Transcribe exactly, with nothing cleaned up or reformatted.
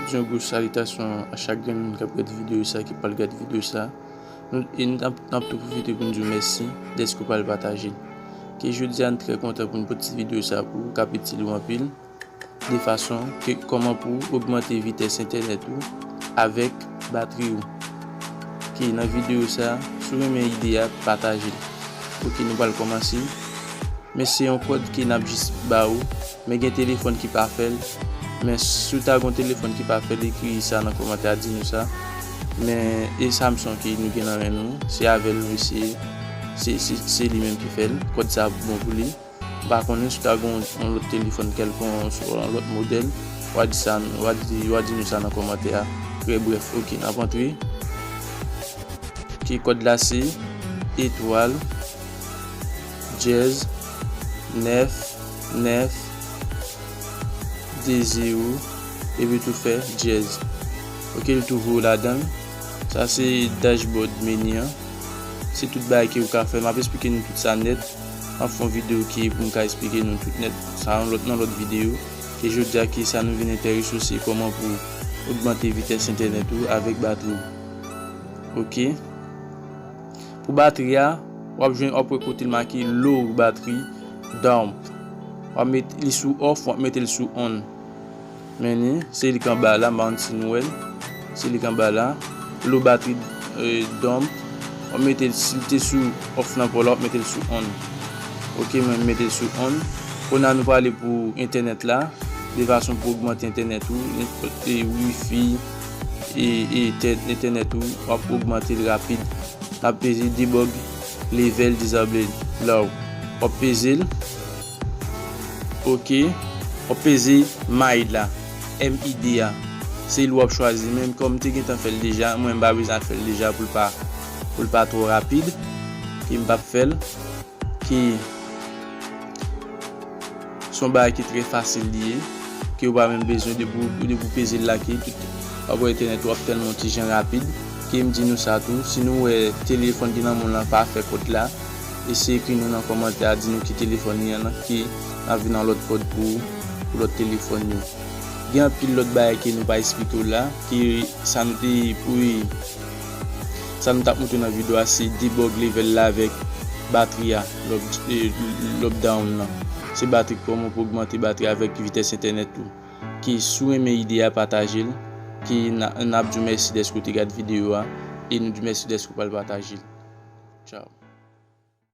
Yon gwo salitasyon a chak grenn moun k ap gade videyo sa, ki pral gade videyo sa. Nou, e n ap, n ap tou pwofite pou n di w mèsi dèske w pral pataje l. Ke jodi a, n trè kontan pou n pote ti videyo sa pou w, k ap itil ou anpil. De fason ke kòman pou w ogmante vitès entènèt ou avèk batri ou. Ke nan videyo sa, si w renmen ide a, pataje l. Oke, nou pral kòmanse. Men se yon kòd ke n ap jis ba ou. Men gen telefòn ki pa fè l. Men si w ta gen yon telefòn ki pa fè l, ekri sa nan kòmantè a, di nou sa. Men e Samsung ke nou gen nan men nou, se avè l nou eseye. Se, se, se li menm ki fè l. Kòd sa ap bon pou li. M pa konnen si w ta gen yon, yon lòt telefòn kèlkonk, swa yon lòt modèl. W a di sa, w a di, w a di nou sa nan kòmantè a. Trè brèf, oke, n ap antre. Ki kòd la se etwal, dyèz, nèf, nèf, de zewo, epi tou fè dyèz. Oke, l tou voye w ladan l. Sa se dashboard meni an. Se tout bagay ke ou ka fè. M ap esplike nou tout sa nèt. M ap fè yon videyo ki pou m ka esplike nou tout nèt. Sa yon lòt, nan lòt videyo. Ke jodi a, ki sa nou vin enterese w, se kòman pou ogmante vitès entènèt ou avèk batri w. Oke. Pou batri a, w ap jwenn, w ap wè kote l make low battery dump. W ap met li sou off, w ap mete l sou on. Men li, se li k anba la, m pa konn si nou wè l. Se li k anba la. Low battery, eh, dump. W ap mete l, si l te sou off nan pa w la, w ap mete l sou on. Oke, mwen mete l sou on. Kounye a nou prale pou entènèt la. De fason pou ogmante entènèt ou, e wifi, e, e entè-, entènèt ou, w ap ogmante l rapid. N ap peze debug level disable low. W ap peze l. Oke. W ap peze mid la. M I D a. Se li w ap chwazi. Men kòm m te gentan fè l deja, mwen m pa bezwen fè l deja pou l pa, pou l pa twò rapid. Ke m p ap fè l. Ke se yon bagay ki trè fasil li ye, ke ou pa menm bezwen depi w, depi w peze l la, ke tout, w ap wè entènèt ou ap tèlman yon ti jan rapid, ke m di nou sa tou, si nou wè telefòn ki nan men w lan pa fè kòd la, eseye ekri nou nan kòmantè a, di nou ki telefòn li an, ke n ap vin an lòt kòd pou, pou lòt telefòn yo. Gen anpil lòt bagay ke nou pa esplike w la, ke sa nou te pou, sa nou t ap montre nan videyo a, se debug level la avèk batri a, l ap, e, l ap down lan. Se batri, kòman pou ogmante batri avèk vitès entènèt ou. Ke si w renmen ide a, pataje l. Ke n a, n ap di w mèsi dèske w te gade videyo a. E nou di w mèsi dèske w pral pataje l. Tchao.